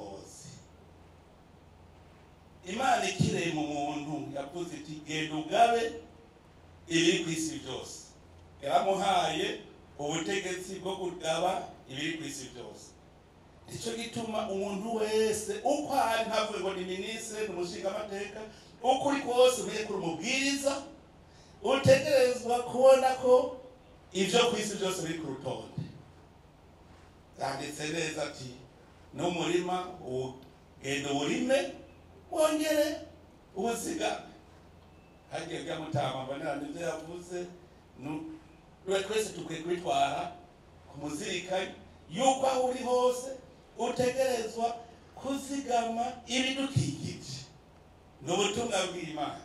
Ngozi. Imana ikirema umuntu yavuze iti genda ugabe ibiri ku isi byose. Yaramuhaye ubutegetsi bwo kugaba ibiri ku isi byose. Nicyo gituma umuntu wese uko ari, ntavuge ngo ni minisitiri, ni umushingamateka, uko uri kose umenye ko uri umubwiriza, utegerezwa kubona ko ibyo ku isi byose biri ku rutonde. Yanditse neza ati n'umurima ugenda uwurime wongere uwuzigame. Hagiye bya mutama mbonera nibyo yavuze. Twese dukwiye kubitwara ku muzirikanyi yuko aho uri hose utegerezwa kuzigama ibidukikije. Ni ubutumwa bw'Imana.